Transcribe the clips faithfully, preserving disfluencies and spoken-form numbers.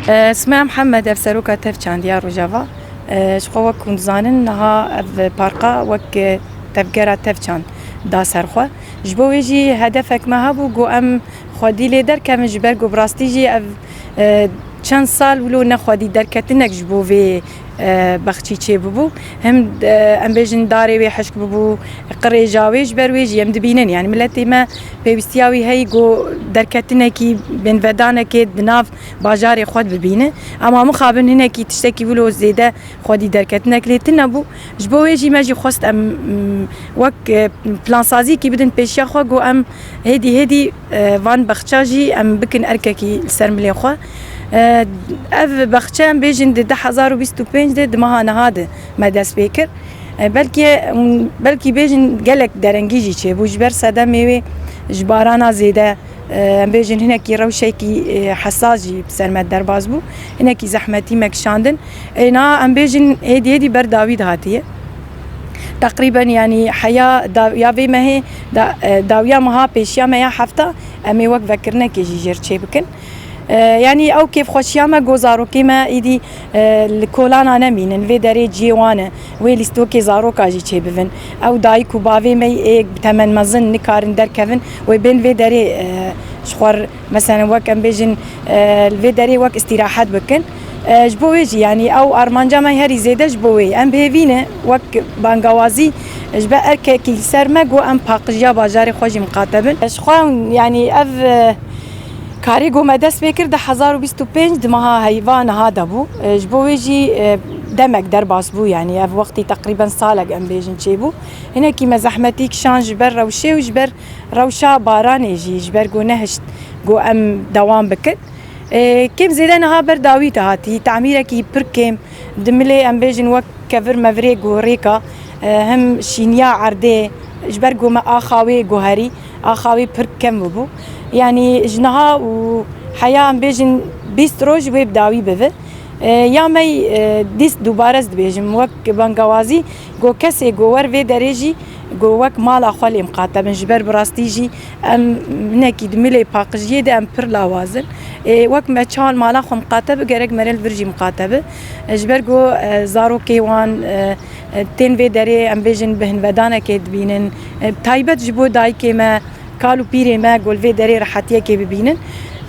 E, Sumaya Mihemed, ev seroka Tevçand ya Rojava. E, ji xwe wek hûn dizanin, niha ev parka wek, e, tevgera Tevçand da ser xwe. Ji bo wê jî hedefek me hebû, got em xwedî lê derkevin, ji ber ku bi rastî jî ev, e, çend sal wilo ne xwedî derketinek ji bo vê, e, baxçî çêbibû. Hem, e, em bêjin darê wê hişk bibû, qirêja wê, ji ber wê jî em dibînin. Yanî miletê me pêwîstiya wî heyî ku derketinekî, binvedanekê di nav bajarê xwe dibîne. Ema mixabin hinekî tiştekî wilo zêde xwedî derketinek lê tune bû. Ji bo wê jî me jî xwest em, m, wek, e, plansaziyekî bidin pêşiya xwe, got em hêdî hêdî, e, van baxça jî em bikin erkekî li ser milê xwe. E, ev baxçe em bêjin di du hezar û bîst û pênc de, di meha niha de me dest pê kir. E, belkî, belkî bêjin gelek derengî jî çêbû ji ber sedemê wê ji barana zêde. E, em bêjin hinekî rewşekî, e, hesas jî bi ser me derbas bû. Hinekî zehmetî me kişandin. E, niha em bêjin hêdî hêdî ber dawî dihatiye. Teqrîben, yanî heya da-, ya vê mehê da-, e, dawiya meha pêşiya me ya hefta em ê wek vekirinekê jî jêr çê bikin. E, yanî ew kêfxweşiya me ku zarokê me îdî, e, li kolana nemînin, vê derê ciyê wan e, wê lîstokê zaroka jî çêbibin. Ew dayik û bavê me yê bi temen mezin nikarin derkevin, wê bên vê derê, e, ji xwe r-, meselen wek em bêjin, e, li vê derê wek îstîrahet bikin. E, ji bo wê jî, yanî ew armanca me herî zêde ji bo wê ye. Em bi hêvî ne, wek bangawazî ji ber erkekî li ser me got em paqijiya bajarê xwe jî miqate bin. Ji xwe, yanî ev, e, karê ku me dest pê kir di hezar û bîst û pênc di meha heyva niha de bû. E, ji bo wê jî, e, demek derbas bû, yanî ev wextî teqrîben salek em bêjin çêbû. Hinekî me zehmetî kişand ji ber rewşê û ji ber rewşa baranê jî, ji ber ku nehişt ku em dewam bikin. E, kêm zêde niha ber dawî dihatî, tamîrekî pir kêm, di milê em bêjin wek kevir mevirê gorêka, e, hem şîniya erdê, ji ber ku me axa wê guherî, axa wê pir kem bûbû. Yanî ji niha û heya em bêjin bîst roj wê bi dawî bibe. E, ya me, e, dîst dubare ez dibêjim, wek bangawazî, ku kesê ku wer vê derê jî, ku wek mala xwe lê miqate bin, ji ber bi rastî jî em hinekî di milê paqijiyê de em pir lawaz in. E, wek me çawan mala xwe miqate bi, gerek me re li vir jî miqate bi. E, ji ber ku, e, zarokê wan, e, e, tên vê derê, em bêjin, bi hinvedanekê dibînin. E, taybet ji bo dayikê me, kal û pîrê me ku li vê derê rehetiyekê bibînin.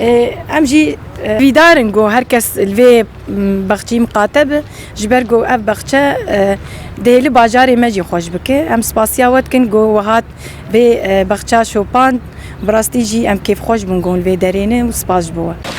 E, em jî, e, hêvîdar in ku her kes li vê, m, baxçî miqate bi, ji ber ku ev baxçe, e, dê li bajarê me jî xweş bike. Em spasiya we dikin ku we hat vê, e, baxça şopand, bi rastî jî em kêfxweş bûn ku hûn li vê derê ne û spas ji bo we.